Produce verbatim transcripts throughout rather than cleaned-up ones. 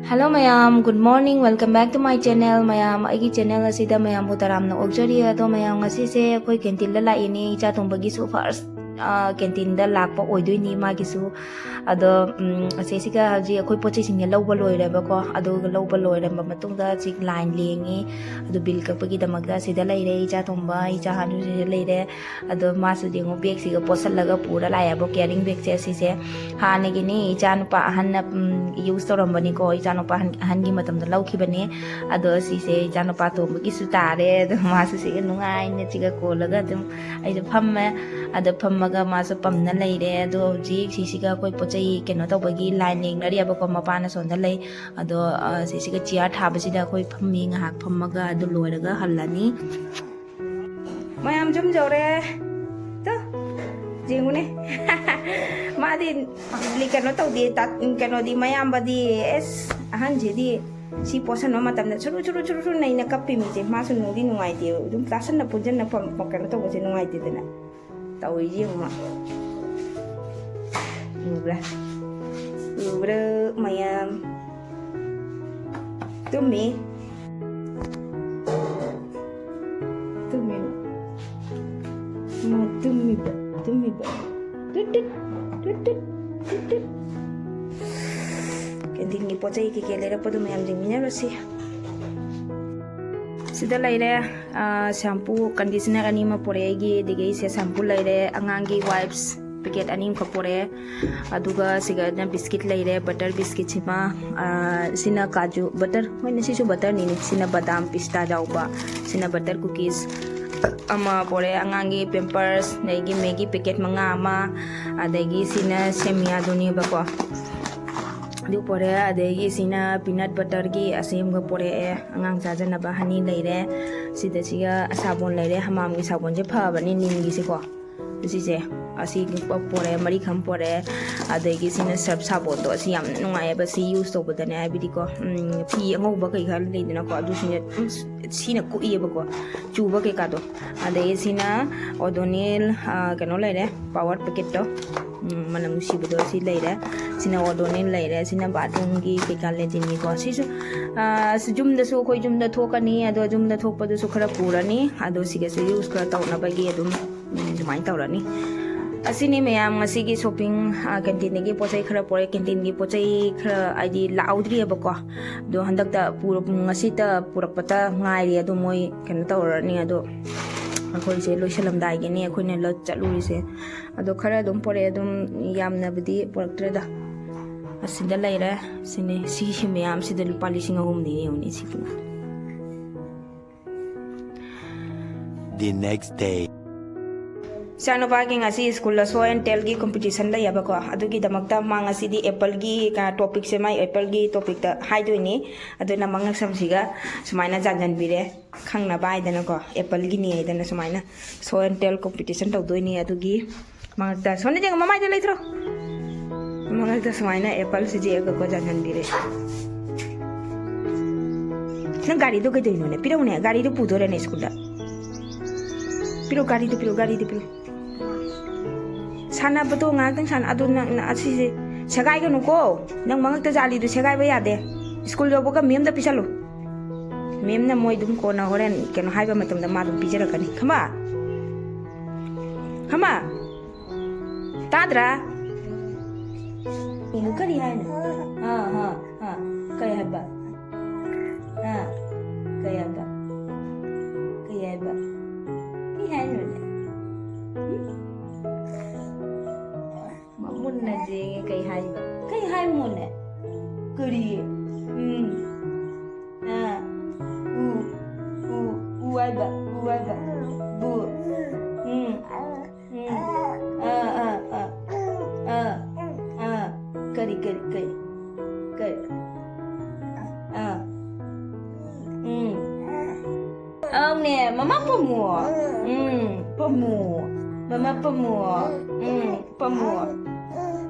Hello ꯃꯌꯥꯝ, good morning, welcome back to my channel. ꯃꯌꯥꯝ, ꯑꯩꯒꯤ channel ꯑꯁꯤꯗ ꯃꯌꯥꯝꯕꯨ ꯇꯔꯥꯝꯅ ꯑꯣꯛꯆꯔꯤ꯫ ꯑꯗꯣ ꯃꯌꯥꯝ, ꯉꯁꯤꯁꯦ ꯑꯩꯈꯣꯏ canteen ꯗ ꯂꯥꯛꯏꯅꯦ, ꯏꯆꯥ ꯇꯣꯝꯕꯒꯤꯁꯨ first, ꯑ, canteen ꯗ ꯂꯥꯛꯄ ꯑꯣꯏꯗꯣꯏꯅꯤ ꯃꯥꯒꯤꯁꯨ꯫ ꯑꯗꯣ, ꯎꯝ, ꯑꯁꯤꯁꯤꯒ ꯍꯧꯖꯤꯛ ꯑꯩꯈꯣꯏ ꯄꯣꯠ ꯆꯩꯁꯤꯡꯁꯦ ꯂꯧꯕ ꯂꯣꯏꯔꯦꯕꯀꯣ꯫ ꯑꯗꯨꯒ ꯂꯧꯕ ꯂꯣꯏꯔꯕ ꯃꯇꯨꯡꯗ ꯍꯧꯖꯤꯛ line ꯂꯦꯡꯉꯤ꯫ ꯑꯗꯨ bill ꯀꯛꯄꯒꯤꯗꯃꯛꯇ ꯁꯤꯗ ꯂꯩꯔꯦ, ꯏꯆꯥ ꯇꯣꯝꯕ, ꯏꯆꯥ ꯍꯥꯟꯁꯨ ꯁꯤꯗ ꯂꯩꯔꯦ꯫ ꯑꯗꯣ ꯃꯥꯁꯨ ꯌꯦꯡꯉꯨ, bag ꯁꯤꯒ ꯄꯣꯠꯁꯜꯂꯒ ꯄꯨꯔ ꯂꯥꯛꯑꯦꯕ, carrying bag ꯁꯦ꯫ ꯁꯤꯁꯦ ꯍꯥꯟꯅꯒꯤꯅꯤ, ꯏꯆꯥꯅꯨꯄꯥ ꯑꯍꯟꯅ, ꯎꯝ, use ꯇꯧꯔꯝꯕꯅꯤꯀꯣ, ꯏꯆꯥꯅꯨꯄꯥ ꯑꯍꯟ, ꯑꯍꯟꯒꯤ ꯃꯇꯝꯗ ꯂꯧꯈꯤꯕꯅꯤ꯫ ꯑꯗꯣ ꯁꯤꯁꯦ ꯏꯆꯥꯅꯨꯄꯥ ꯇꯣꯝꯕꯒꯤꯁꯨ ꯇꯥꯔꯦ꯫ ꯑꯗꯣ ꯃꯥꯁꯨ ꯁꯤꯒ ꯅꯨꯡꯉꯥꯏꯅ ꯁꯤꯒ ꯀꯣꯜꯂꯒ ꯑꯗꯨꯝ ꯑꯩꯁꯨ ꯐꯝꯃꯦ꯫ ꯑꯗꯣ ꯐꯝꯃꯒ ꯃꯥꯁꯨ ꯄꯝꯅ ꯂꯩꯔꯦ꯫ ꯑꯗꯣ ꯍꯧꯖꯤꯛ ꯁꯤꯁꯤꯒ ꯑꯩꯈꯣꯏ ꯄꯣꯠ ꯆꯩ ꯀꯩꯅꯣ ꯇꯧꯕꯒꯤ line ꯂꯦꯡꯅꯔꯤꯑꯕꯀꯣ, ꯃꯄꯥꯅ ꯁꯣꯝꯗ ꯂꯩ꯫ ꯑꯗꯣ, ꯑ, ꯁꯤꯁꯤꯒ chair ꯊꯥꯕꯁꯤꯗ ꯑꯩꯈꯣꯏ ꯐꯝꯃꯤ, ꯉꯥꯏꯍꯥꯛ ꯐꯝꯃꯒ ꯑꯗꯨ ꯂꯣꯏꯔꯒ ꯍꯜꯂꯅꯤ꯫ ꯃꯌꯥꯝ ꯌꯨꯝ ꯌꯧꯔꯦ꯫ ꯇꯨ, ꯌꯦꯡꯉꯨꯅꯦ꯫ ꯃꯥꯗꯤ ꯀꯩꯅꯣ ꯇꯧꯗꯦ, ꯇꯥ-, ꯀꯩꯅꯣꯗꯤ, ꯃꯌꯥꯝꯕꯗꯤ, ꯑꯦꯁ, ꯑꯍꯟꯁꯤꯗꯤ ꯁꯤ ꯄꯣꯠꯁꯟꯕ ꯃꯇꯝꯗ ꯁꯨꯔꯨ, ꯁꯨꯔꯨ, ꯁꯨꯔꯨ, ꯁꯨꯔꯨ ꯅꯩꯅ ꯀꯞꯄꯤꯃꯤꯁꯦ꯫ ꯃꯥꯁꯨ ꯅꯨꯡꯗꯤ ꯅꯨꯡꯉꯥꯏꯇꯦ, ꯑꯗꯨꯝ ꯇꯥꯁꯟꯅ ꯄꯨꯟꯁꯟꯅ ꯐꯝ-, ꯀꯩꯅꯣ ꯇꯧꯕꯁꯦ ꯅꯨꯡꯉꯥꯏꯇꯦꯗꯅ꯫ ꯇꯧꯔꯤꯁꯤ ꯌꯦꯡꯉꯨ꯫ ꯎꯕ꯭ꯔꯥ? ꯎꯕ꯭ꯔꯥ ꯃꯌꯥꯝ? ꯇꯨꯝꯃꯤ꯫ ꯇꯨꯝꯃꯤ꯫ ꯃꯥ ꯇꯨꯝꯃꯤꯕ, ꯇꯨꯝꯃꯤꯕ꯫ ꯇꯨꯠ ꯇꯨꯠ, ꯇꯨꯠ ꯇꯨꯠ, ꯇꯨꯠ ꯇꯨꯠ꯫ Canteen ꯒꯤ ꯄꯣꯠ ꯆꯩ ꯀꯩꯀꯩ ꯂꯩꯔꯛꯄꯗꯣ ꯃꯌꯥꯝ ꯌꯦꯡꯃꯤꯟꯅꯔꯨꯁꯤ꯫ ꯁꯤꯗ ꯂꯩꯔꯦ, ꯑꯥ, shampoo, conditioner ꯑꯅꯤ ꯑꯃ ꯄꯣꯔꯛꯑꯦ ꯑꯩꯒꯤ, ꯑꯗꯒꯤ ꯁꯦ shampoo ꯂꯩꯔꯦ, ꯑꯉꯥꯡꯒꯤ wipes packet ꯑꯅꯤ ꯑꯃꯈꯛ ꯄꯣꯔꯛꯑꯦ꯫ ꯑꯗꯨꯒ ꯁꯤꯒꯅ biscuit ꯂꯩꯔꯦ, butter biscuit ꯁꯤꯃ, ꯑꯥ, ꯁꯤꯅ ꯀꯥꯖꯨ butter, ꯍꯣꯏꯅꯦ, ꯁꯤꯁꯨ butter ꯅꯤꯅꯦ꯫ ꯁꯤꯅ ꯕꯗꯥꯝ pista ꯌꯥꯎꯕ, ꯁꯤꯅ butter cookies ꯑꯃ ꯄꯣꯔꯛꯑꯦ, ꯑꯉꯥꯡꯒꯤ Pampers, ꯑꯗꯒꯤ Maggi packet ꯃꯉꯥ ꯑꯃ, ꯑꯗꯒꯤ ꯁꯤꯅ ꯁꯦꯃꯤꯌꯥꯗꯨꯅꯦꯕꯀꯣ꯫ ꯑꯗꯨ ꯄꯣꯔꯛꯑꯦ꯫ ꯑꯗꯒꯤ ꯁꯤꯅ peanut butter ꯒꯤ ꯑꯁꯦꯝꯕ ꯄꯣꯔꯛꯑꯦ, ꯑꯉꯥꯡ ꯆꯥꯖꯅꯕ honey ꯂꯩꯔꯦ꯫ ꯁꯤꯗ ꯁꯤꯒ ꯁꯥꯄꯣꯟ ꯂꯩꯔꯦ, ꯍꯃꯥꯝꯒꯤ ꯁꯥꯄꯣꯟꯁꯦ ꯐꯕꯅꯤ ꯅꯤꯝꯒꯤꯁꯦꯀꯣ꯫ ꯁꯤꯁꯦ, ꯑꯁꯤ ꯄꯣꯔꯛꯑꯦ, ꯃꯔꯤꯈꯝ ꯄꯣꯔꯛꯑꯦ꯫ ꯑꯗꯒꯤ ꯁꯤꯅ surf ꯁꯥꯄꯣꯟꯗꯣ, ꯑꯁꯤ ꯌꯥꯝ ꯅꯨꯡꯉꯥꯏꯌꯦꯕ ꯁꯤ use ꯇꯧꯕꯗꯅꯦ, ꯍꯥꯏꯕꯗꯤꯀꯣ, ꯎꯝ, ꯐꯤ ꯑꯉꯧꯕ ꯀꯩꯀꯥ ꯂꯩꯗꯅꯀꯣ, ꯑꯗꯨꯁꯤꯡꯁꯦ ꯑꯗꯨꯝ ꯁꯤꯅ ꯀꯣꯛꯏꯌꯦꯕꯀꯣ, ꯆꯨꯕ ꯀꯩꯀꯥꯗꯣ꯫ ꯑꯗꯒꯤ ꯁꯤꯅ Odonil, ꯑꯥ, ꯀꯩꯅꯣ ꯂꯩꯔꯦ, power packet ꯇꯣ꯫ ꯎꯝ, ꯃꯅꯝ ꯅꯨꯡꯁꯤꯕꯗꯣ ꯁꯤ ꯂꯩꯔꯦ꯫ ꯁꯤꯅ ꯑꯣꯗꯣꯅꯤꯜ ꯂꯩꯔꯦ꯫ ꯁꯤꯅ ꯕꯥꯠꯔꯨꯝꯒꯤ ꯀꯩꯀꯥ ꯂꯦꯇꯤꯟꯒꯤꯀꯣ꯫ ꯁꯤꯁꯨ, ꯑ, ꯁꯤ ꯌꯨꯝꯗꯁꯨ, ꯑꯩꯈꯣꯏ ꯌꯨꯝꯗ ꯊꯣꯛꯀꯅꯤ꯫ ꯑꯗꯣ ꯌꯨꯝꯗ ꯊꯣꯛꯄꯗꯨꯁꯨ ꯈꯔ ꯄꯨꯔꯅꯤ꯫ ꯑꯗꯣ ꯁꯤꯒꯁꯨ ꯌꯨꯁ ꯈꯔ ꯇꯧꯅꯕꯒꯤ ꯑꯗꯨꯝ, ꯎꯝ, ꯑꯗꯨꯃꯥꯏꯅ ꯇꯧꯔꯅꯤ꯫ ꯑꯁꯤꯅꯤ ꯃꯌꯥꯝ ꯉꯁꯤꯒꯤ ꯁꯣꯄꯤꯡ꯫ ꯑ, ꯀꯦꯟꯇꯤꯟꯗꯒꯤ ꯄꯣꯠ ꯆꯩ ꯈꯔ ꯄꯨꯔꯛꯑꯦ꯫ ꯀꯦꯟꯇꯤꯟꯒꯤ ꯄꯣꯠ ꯆꯩ ꯈꯔ ꯍꯥꯏꯗꯤ ꯂꯥꯛꯍꯧꯗ꯭ꯔꯤꯑꯕꯀꯣ꯫ ꯑꯗꯣ ꯍꯟꯗꯛꯇ ꯄꯨꯔꯛ-, ꯉꯁꯤꯇ ꯄꯨꯔꯛꯄꯇ ꯉꯥꯏꯔꯤ꯫ ꯑꯗꯣ ꯃꯣꯏ ꯀꯩꯅꯣ ꯇꯧꯔꯅꯤ꯫ ꯑꯗꯣ ꯑꯩꯈꯣꯏꯁꯦ ꯂꯣꯏꯁꯜꯂꯝꯗꯥꯏꯒꯤꯅꯤ ꯑꯩꯈꯣꯏꯅ ꯂ-, ꯆꯠꯂꯨꯔꯤꯁꯦ꯫ ꯑꯗꯣ ꯈꯔ ꯑꯗꯨꯝ ꯄꯣꯔꯛꯑꯦ, ꯑꯗꯨꯝ ꯌꯥꯝꯅꯕꯨꯗꯤ ꯄꯣꯔꯛꯇ꯭ꯔꯦꯗ꯫ ꯑꯁꯤꯗ ꯂꯩꯔꯦ꯫ ꯁꯤꯅꯤ, ꯁꯤꯒꯤ ꯃꯌꯥꯝꯁꯤꯗ ꯂꯨꯄꯥ ꯂꯤꯁꯤꯡ ꯑꯍꯨꯝꯅꯤ ꯌꯦꯡꯉꯨꯅꯦ ꯁꯤꯒꯤ꯫ The next day. ꯏꯆꯥꯅꯨꯄꯥꯒꯤ ꯉꯁꯤ ꯁ꯭ꯀꯨꯜꯗ show and tellꯒꯤ competition ꯂꯩꯌꯦꯕꯀꯣ, ꯑꯗꯨꯒꯤꯗꯃꯛꯇ ꯃꯥ ꯉꯁꯤꯗꯤ appleꯒꯤ, ꯀ-, topicꯁꯦ, ꯃꯥꯏ appleꯒꯤ topicꯇ ꯍꯥꯏꯗꯣꯏꯅꯤ꯫ ꯑꯗꯨꯅ ꯃꯉꯛꯁꯝꯁꯤꯒ ꯁꯨꯃꯥꯏꯅ ꯆꯥꯟꯁꯤꯟꯕꯤꯔꯦ, ꯈꯪꯅꯕ ꯍꯥꯏꯗꯅꯀꯣ, appleꯒꯤꯅꯤ ꯍꯥꯏꯗꯅ ꯁꯨꯃꯥꯏꯅ show and tell competition ꯇꯧꯗꯣꯏꯅꯤ꯫ ꯑꯗꯨꯒꯤ ꯃꯉꯛꯇ, ꯁꯣꯅꯤ, ꯌꯦꯡꯉꯣ, ꯃꯃꯥꯏꯗ ꯂꯩꯇ꯭ꯔꯣ? ꯃꯉꯛꯇ ꯁꯨꯃꯥꯏꯅ appleꯁꯤ ꯌꯦꯛꯑꯒꯀꯣ ꯆꯥꯟꯁꯤꯟꯕꯤꯔꯦ꯫ ꯅꯪ ꯒꯥꯔꯤꯗꯣ ꯀꯩꯗꯧꯔꯤꯅꯣꯅꯦ? ꯄꯤꯔꯛꯎꯅꯦ, ꯒꯥꯔꯤꯗꯣ ꯄꯨꯗꯣꯔꯦꯅꯦ ꯁ꯭ꯀꯨꯜꯗ꯫ ꯄꯤꯔꯛꯎ, ꯒꯥꯔꯤꯗꯣ ꯄꯤꯔꯛꯎ, ꯒꯥꯔꯤꯗꯣ ꯄꯤꯔꯛꯎ꯫ ꯁꯥꯟꯅꯕꯗꯣ ꯉꯥꯏꯍꯥꯛꯇꯪ ꯁꯥꯟꯅ-, ꯑꯗꯣ ꯅꯪ, ꯅꯪ ꯑꯁꯤꯁꯦ ꯁꯦꯒꯥꯏꯒꯅꯨꯀꯣ꯫ ꯅꯪ ꯃꯉꯛꯇ ꯖꯥꯂꯤꯗꯣ ꯁꯦꯒꯥꯏꯕ ꯌꯥꯗꯦ꯫ ꯁ꯭ꯀꯨꯜ ꯌꯧꯕꯒ ꯃꯦꯝꯗ ꯄꯤꯁꯜꯂꯨ꯫ ꯃꯦꯝꯅ ꯃꯣꯏ ꯑꯗꯨꯝ ꯀꯣꯟꯅ ꯍꯣꯔꯦꯟ ꯀꯩꯅꯣ ꯍꯥꯏꯕ ꯃꯇꯝꯗ ꯃꯥ ꯑꯗꯨꯝ ꯄꯤꯖꯔꯛꯀꯅꯤ꯫ ꯈꯪꯕ? ꯈꯪꯕ? ꯇꯥꯗ꯭ꯔꯥ? ꯀꯩꯅꯣ, ꯀꯔꯤ ꯍꯥꯏꯅꯣ? ꯑꯥ, ꯑꯥ, ꯑꯥ꯫ ꯀꯩ ꯍꯥꯏꯕ? ꯑꯥ, ꯀꯩ ꯍꯥꯏꯕ? ꯀꯩ ꯍꯥꯏꯕ? ꯀꯩ ꯍꯥꯏꯅꯣꯅꯦ? ꯎꯝ? ꯃꯃꯨꯟꯅ ꯌꯦꯡꯉꯦ, ꯀꯩ ꯍꯥꯏꯕ? ꯀꯩ ꯍꯥꯏꯃꯣꯅꯦ? ꯀꯔꯤ? ꯎꯝ꯫ ꯑꯥ꯫ ꯎ꯫ ꯎ꯫ ꯎ ꯍꯥꯏꯕ꯫ ꯎ ꯍꯥꯏꯕ꯫ ꯕꯨ꯫ ꯎꯝ꯫ ꯎꯝ꯫ ꯑꯥ, ꯑꯥ, ꯑꯥ꯫ ꯑꯥ꯫ ꯑꯥ꯫ ꯀꯔꯤ, ꯀꯔꯤ, ꯀꯔꯤ? ꯀꯔꯤ? ꯑꯥ꯫ ꯎꯝ꯫ ꯑꯧꯅꯦ, ꯃꯃꯥ ꯄꯥꯝꯃꯨ꯫ ꯎꯝ, ꯄꯥꯝꯃꯨ꯫ ꯃꯃꯥ ꯄꯥꯝꯃꯨ꯫ ꯎꯝ, ꯄꯥꯝꯃꯨ꯫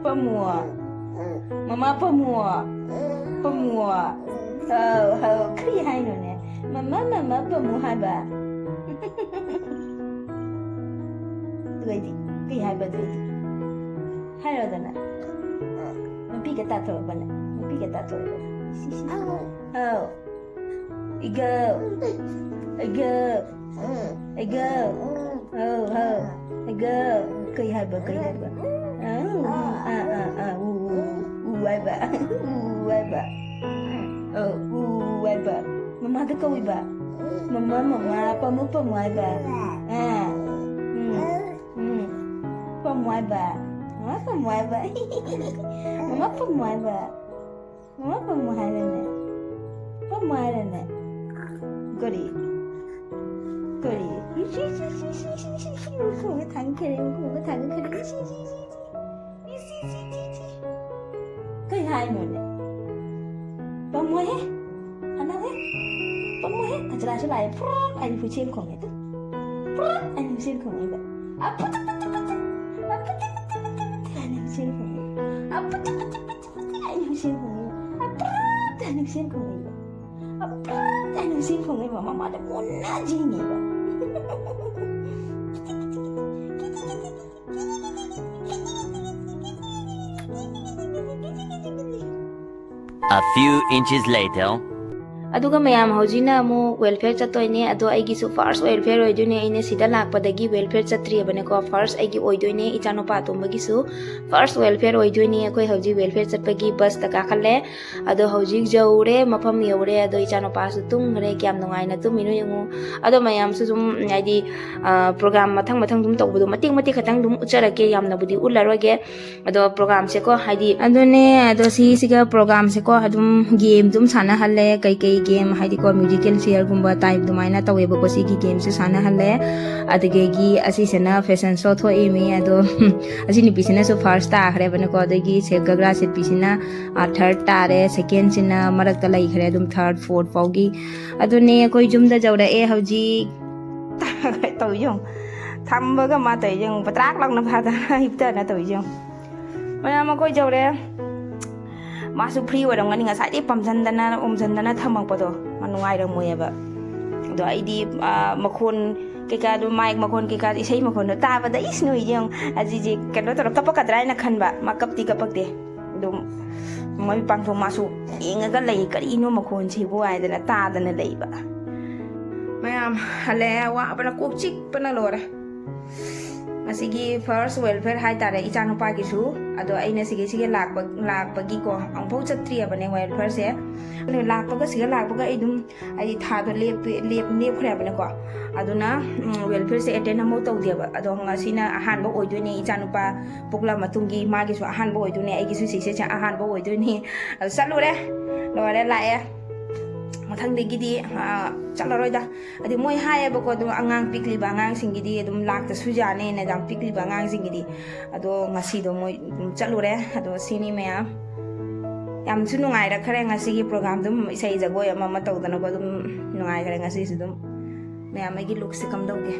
ꯄꯥꯝꯃꯨ꯫ ꯃꯃꯥ ꯄꯥꯝꯃꯨ꯫ ꯄꯥꯝꯃꯨ꯫ ꯍꯧ, ꯍꯧ, ꯀꯔꯤ ꯍꯥꯏꯅꯣꯅꯦ? ꯃꯃꯥ, ꯃꯃꯥ ꯄꯥꯝꯃꯨ ꯍꯥꯏꯕ꯫ ꯑꯗꯨ ꯑꯣꯏꯗꯤ, ꯀꯔꯤ ꯍꯥꯏꯕ ꯑꯗꯨ ꯑꯣꯏꯗꯤ? ꯍꯥꯏꯔꯣꯗꯅ꯫ ꯃꯄꯤꯒ ꯇꯥꯊꯣꯛꯑꯣꯕꯅꯦ꯫ ꯃꯄꯤꯒ ꯇꯥꯊꯣꯛꯑꯣꯕꯅꯦ꯫ ꯁꯤ, ꯁꯤ, ꯁꯤ꯫ ꯑꯧ꯫ ꯏꯒꯧ꯫ ꯏꯒꯧ꯫ ꯏꯒꯧ꯫ ꯑꯧ, ꯑꯧ꯫ ꯏꯒꯧ꯫ ꯀꯩ ꯍꯥꯏꯕ, ꯀꯩ ꯍꯥꯏꯕ? ꯑꯧ, ꯑꯥ, ꯑꯥ, ꯑꯥ, ꯎ, ꯎ, ꯎ ꯍꯥꯏꯕ꯫ ꯎ ꯍꯥꯏꯕ꯫ ꯑꯧ, ꯎ ꯍꯥꯏꯕ꯫ ꯃꯃꯥꯗ ꯀꯧꯏꯕ꯫ ꯃꯃꯥ, ꯃꯃꯥ, ꯄꯝꯃꯨ, ꯄꯝꯃꯨ ꯍꯥꯏꯕ꯫ ꯑꯥ, ꯎꯝ꯫ ꯎꯝ꯫ ꯄꯝꯃꯨ ꯍꯥꯏꯕ꯫ ꯃꯃꯥ ꯄꯝꯃꯨ ꯍꯥꯏꯕ꯫ ꯃꯃꯥ ꯄꯝꯃꯨ ꯍꯥꯏꯕ꯫ ꯃꯃꯥ ꯄꯝꯃꯨ ꯍꯥꯏꯔꯦꯅꯦ꯫ ꯄꯝꯃꯨ ꯍꯥꯏꯔꯦꯅꯦ꯫ ꯀꯔꯤ? ꯀꯔꯤ? ꯏꯁ, ꯏꯁ, ꯏꯁ, ꯏꯁ꯫ ꯃꯈꯣꯡꯒ ꯊꯥꯡꯒꯠꯈꯔꯦ, ꯃꯈꯣꯡꯒ ꯊꯥꯡꯒꯠꯈꯔꯦ꯫ ꯏꯁ, ꯏꯁ, ꯏꯁ, ꯏꯁ꯫ ꯏꯁ, ꯏꯁ, ꯏꯁ, ꯏꯁ꯫ ꯀꯩ ꯍꯥꯏꯅꯣꯅꯦ? ꯄꯝꯃꯣꯍꯦ꯫ ꯍꯜꯂꯛꯑꯦ꯫ ꯄꯝꯃꯣꯍꯦ꯫ ꯀꯆꯔꯥꯁꯨ ꯂꯥꯛꯑꯦ꯫ ꯐ꯭ꯔꯣꯛ ꯍꯥꯏꯅ ꯍꯨꯏꯁꯦꯜ ꯈꯣꯡꯉꯦ ꯇꯨ꯫ ꯐ꯭ꯔꯣꯛ ꯍꯥꯏꯅ ꯍꯨꯏꯁꯦꯜ ꯈꯣꯡꯉꯦꯕ꯫ ꯑ, ꯐꯨꯠ, ꯐꯨꯠ, ꯐꯨꯠ, ꯐꯨꯠ, ꯐꯨꯠ꯫ ꯑ, ꯐꯨꯠ, ꯐꯨꯠ, ꯐꯨꯠ, ꯐꯨꯠ, ꯐꯨꯠ ꯍꯥꯏꯅ ꯍꯨꯏꯁꯦꯜ ꯈꯣꯡꯉꯦ꯫ ꯑ, ꯐꯨꯠ, ꯐꯨꯠ, ꯐꯨꯠ, ꯐꯨꯠ, ꯐꯨꯠ ꯍꯥꯏꯅ ꯍꯨꯏꯁꯦꯜ ꯈꯣꯡꯉꯦ꯫ ꯑ, ꯐ꯭ꯔꯣꯛ ꯍꯥꯏꯅ ꯍꯨꯏꯁꯦꯜ ꯈꯣꯡꯉꯦꯕ꯫ ꯑ, ꯐ꯭ꯔꯣꯛ ꯍꯥꯏꯅ ꯍꯨꯏꯁꯦꯜ ꯈꯣꯡꯉꯦꯕ꯫ ꯃꯃꯥꯗ ꯃꯨꯟꯅ ꯌꯦꯡꯉꯦꯕ꯫ A few inches later. ꯑꯗꯨꯒ ꯃꯌꯥꯝ, ꯍꯧꯖꯤꯛꯅ ꯑꯃꯨꯛ welfare ꯆꯠꯇꯣꯏꯅꯦ꯫ ꯑꯗꯣ ꯑꯩꯒꯤꯁꯨ first welfare ꯑꯣꯏꯗꯣꯏꯅꯦ꯫ ꯑꯩꯅ ꯁꯤꯗ ꯂꯥꯛꯄꯗꯒꯤ welfare ꯆꯠꯇ꯭ꯔꯤꯕꯅꯦꯀꯣ꯫ First ꯑꯩꯒꯤ ꯑꯣꯏꯗꯣꯏꯅꯦ, ꯏꯆꯥꯅꯨꯄꯥ ꯑꯇꯣꯝꯕꯒꯤꯁꯨ first welfare ꯑꯣꯏꯗꯣꯏꯅꯦ꯫ ꯑꯩꯈꯣꯏ ꯍꯧꯖꯤꯛ welfare ꯆꯠꯄꯒꯤ busꯇ ꯀꯥꯈꯠꯂꯦ꯫ ꯑꯗꯣ ꯍꯧꯖꯤꯛ ꯌꯧꯔꯦ, ꯃꯐꯝ ꯌꯧꯔꯦ꯫ ꯑꯗꯣ ꯏꯆꯥꯅꯨꯄꯥꯁꯨ ꯇꯨꯝꯈ꯭ꯔꯦ꯫ ꯀꯌꯥꯝ ꯅꯨꯡꯉꯥꯏꯅ ꯇꯨꯝꯃꯤꯅꯣ ꯌꯦꯡꯉꯨ꯫ ꯑꯗꯣ ꯃꯌꯥꯝꯁꯨ ꯁꯨꯝ, ꯍꯥꯏꯗꯤ, ꯑ, program ꯃꯊꯪ ꯃꯊꯪ ꯑꯗꯨꯝ ꯇꯧꯕꯗꯣ ꯃꯇꯦꯛ ꯃꯇꯦꯛ ꯈꯛꯇꯪ ꯑꯗꯨꯝ ꯎꯠꯆꯔꯛꯀꯦ, ꯌꯥꯝꯅꯕꯨꯗꯤ ꯎꯠꯂꯔꯣꯏꯒꯦ꯫ ꯑꯗꯣ programꯁꯦꯀꯣ, ꯍꯥꯏꯗꯤ, ꯑꯗꯨꯅꯦ, ꯑꯗꯣ ꯁꯤꯁꯤꯒ programꯁꯦꯀꯣ, ꯑꯗꯨꯝ game ꯑꯗꯨꯝ ꯁꯥꯟꯅꯍꯜꯂꯦ꯫ ꯀꯩꯀꯩ game ꯍꯥꯏꯗꯤꯀꯣ, musical chairꯒꯨꯝꯕ type ꯑꯗꯨꯃꯥꯏꯅ ꯇꯧꯋꯦꯕꯀꯣ꯫ ꯁꯤꯒꯤ gameꯁꯦ ꯁꯥꯟꯅꯍꯜꯂꯦ꯫ ꯑꯗꯒꯤ ꯑꯁꯤꯁꯤꯅ fashion show ꯊꯣꯛꯏꯃꯤ꯫ ꯑꯗꯣ ꯑꯁꯤ ꯅꯨꯄꯤꯁꯤꯅꯁꯨ first ꯇꯥꯈ꯭ꯔꯦꯕꯅꯀꯣ꯫ ꯑꯗꯒꯤ ꯁꯦ ꯒꯒ꯭ꯔꯥ ꯁꯦꯠꯄꯤꯁꯤꯅ, ꯑ, third ꯇꯥꯔꯦ꯫ Secondꯁꯤꯅ ꯃꯔꯛꯇ ꯂꯩꯈ꯭ꯔꯦ, ꯑꯗꯨꯝ third, fourth ꯐꯥꯎꯒꯤ꯫ ꯑꯗꯨꯅꯦ, ꯑꯩꯈꯣꯏ ꯌꯨꯝꯗ ꯌꯧꯔꯛꯑꯦ ꯍꯧꯖꯤꯛ꯫ ꯇꯧꯏ ꯌꯦꯡꯉꯨ꯫ ꯊꯝꯕꯒ ꯃꯥ ꯇꯧꯏ ꯌꯦꯡꯉꯨ꯫ ꯄꯇ꯭ꯔꯥꯛ ꯂꯥꯎꯅ ꯐꯥꯗꯅ ꯍꯤꯞꯇꯅ ꯇꯧꯏ ꯌꯦꯡꯉꯨ꯫ ꯃꯌꯥꯝ, ꯑꯩꯈꯣꯏ ꯌꯧꯔꯦ꯫ ꯃꯥꯁꯨ free ꯑꯣꯏꯔꯝꯒꯅꯤ, ꯉꯁꯥꯏꯗꯩ ꯄꯝꯁꯟꯗꯅ, ꯎꯝꯁꯟꯗꯅ ꯊꯝꯃꯛꯄꯗꯣ꯫ ꯃꯥ ꯅꯨꯡꯉꯥꯏꯔꯝꯃꯣꯏꯑꯕ꯫ ꯑꯗꯣ ꯑꯩꯗꯤ, ꯑ, ꯃꯈꯣꯟ ꯀꯩꯀꯥꯗꯣ, ꯃꯥꯏꯛ ꯃꯈꯣꯟ ꯀꯩꯀꯥ, ꯏꯁꯩ ꯃꯈꯣꯟꯗꯣ ꯇꯥꯕꯗ, ꯏꯁ, ꯅꯣꯏ ꯌꯦꯡꯉꯨ, ꯑꯁꯤꯁꯦ ꯀꯩꯅꯣ ꯇꯧꯔ ꯀꯞꯄꯛꯀꯗ꯭ꯔꯥ ꯍꯥꯏꯅ ꯈꯟꯕ꯫ ꯃꯥ ꯀꯞꯇꯤ ꯀꯞꯄꯛꯇꯦ꯫ ꯑꯗꯨꯝ ꯃꯃꯤꯠ ꯄꯥꯡꯊꯣꯛ ꯃꯥꯁꯨ ꯌꯦꯡꯉꯒ ꯂꯩ, "ꯀꯔꯤꯅꯣ ꯃꯈꯣꯟꯁꯤꯕꯨ?" ꯍꯥꯏꯗꯅ ꯇꯥꯗꯅ ꯂꯩꯕ꯫ ꯃꯌꯥꯝ ꯍꯜꯂꯛꯑꯦ, ꯋꯥꯕꯅ ꯀꯣꯛ ꯆꯤꯛꯄꯅ ꯂꯣꯏꯔꯦ꯫ ꯉꯁꯤꯒꯤ first welfare ꯍꯥꯏꯇꯥꯔꯦ ꯏꯆꯥꯅꯨꯄꯥꯒꯤꯁꯨ꯫ ꯑꯗꯣ ꯑꯩꯅ ꯁꯤꯒꯤ, ꯁꯤꯒꯤ ꯂꯥꯛꯄ, ꯂꯥꯛꯄꯒꯤꯀꯣ, ꯑꯃꯨꯛꯐꯥꯎ ꯆꯠꯇ꯭ꯔꯤꯑꯕꯅꯦ welfareꯁꯦ꯫ ꯑꯗꯨ ꯂꯥꯛꯄꯒ, ꯁꯤꯒ ꯂꯥꯛꯄꯒ ꯑꯩ ꯑꯗꯨꯝ, ꯍꯥꯏꯗꯤ ꯊꯥꯗꯣ ꯂꯦꯞꯄꯦ-, ꯂꯦꯞ-, ꯂꯦꯞꯈ꯭ꯔꯦꯕꯅꯦꯀꯣ꯫ ꯑꯗꯨꯅ, ꯎꯝ, welfareꯁꯦ attend ꯑꯃꯐꯥꯎ ꯇꯧꯗꯦꯕ꯫ ꯑꯗꯣ ꯉꯁꯤꯅ ꯑꯍꯥꯟꯕ ꯑꯣꯏꯗꯣꯏꯅꯦ, ꯏꯆꯥꯅꯨꯄꯥ ꯄꯣꯛꯂꯛꯑ ꯃꯇꯨꯡꯒꯤ ꯃꯥꯒꯤꯁꯨ ꯑꯍꯥꯟꯕ ꯑꯣꯏꯗꯣꯏꯅꯦ, ꯑꯩꯒꯤꯁꯨ ꯁꯤꯁꯦ ꯑꯍꯥꯟꯕ ꯑꯣꯏꯗꯣꯏꯅꯤ꯫ ꯑꯗꯨ ꯆꯠꯂꯨꯔꯦ, ꯂꯣꯏꯔꯦ, ꯂꯥꯛꯑꯦ꯫ ꯃꯊꯪꯗꯒꯤꯗꯤ, ꯑ, ꯆꯠꯂꯔꯣꯏꯗ꯫ ꯑꯗꯨ ꯃꯣꯏ ꯍꯥꯏꯌꯦꯕꯀꯣ, ꯑꯗꯨꯝ ꯑꯉꯥꯡ ꯄꯤꯛꯂꯤꯕ ꯑꯉꯥꯡꯁꯤꯡꯒꯤꯗꯤ ꯑꯗꯨꯝ ꯂꯥꯛꯇꯁꯨ ꯌꯥꯅꯦꯅ, ꯌꯥꯝ ꯄꯤꯛꯂꯤꯕ ꯑꯉꯥꯡꯁꯤꯡꯒꯤꯗꯤ꯫ ꯑꯗꯣ ꯉꯁꯤꯗꯣ ꯃꯣꯏ ꯑꯗꯨꯝ ꯆꯠꯂꯨꯔꯦ꯫ ꯑꯗꯣ ꯁꯤꯅꯤ ꯃꯌꯥꯝ꯫ ꯌꯥꯝꯁꯨ ꯅꯨꯡꯉꯥꯏꯔꯛꯈ꯭ꯔꯦ ꯉꯁꯤꯒꯤ program꯫ ꯑꯗꯨꯝ ꯏꯁꯩ ꯖꯒꯣꯏ ꯑꯃ ꯑꯃ ꯇꯧꯗꯅꯀꯣ ꯑꯗꯨꯝ ꯅꯨꯡꯉꯥꯏꯈ꯭ꯔꯦ ꯉꯁꯤꯁꯨ ꯑꯗꯨꯝ꯫ ꯃꯌꯥꯝ ꯑꯩꯒꯤ lookꯁꯦ ꯀꯝꯗꯧꯒꯦ?